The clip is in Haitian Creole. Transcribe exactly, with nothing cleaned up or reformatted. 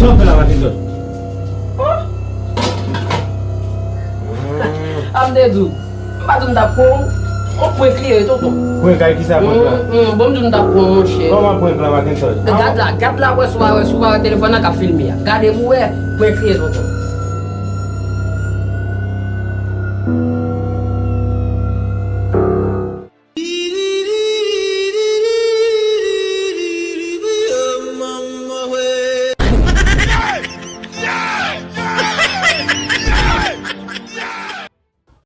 Sa w fè la, Mackenson? An m te di w, m pa di w m t ap pran w, on prank li ye, tonton. Prank, kay kisa prank la? Hum, hum, bon, m di w m t ap pran w, monchè. Kòman prank la, Mackenson? Gad la, gad la, wè si w pa wè, si w pa wè telefòn nan k ap filme a. Gade pou wè, prank li ye, tonton.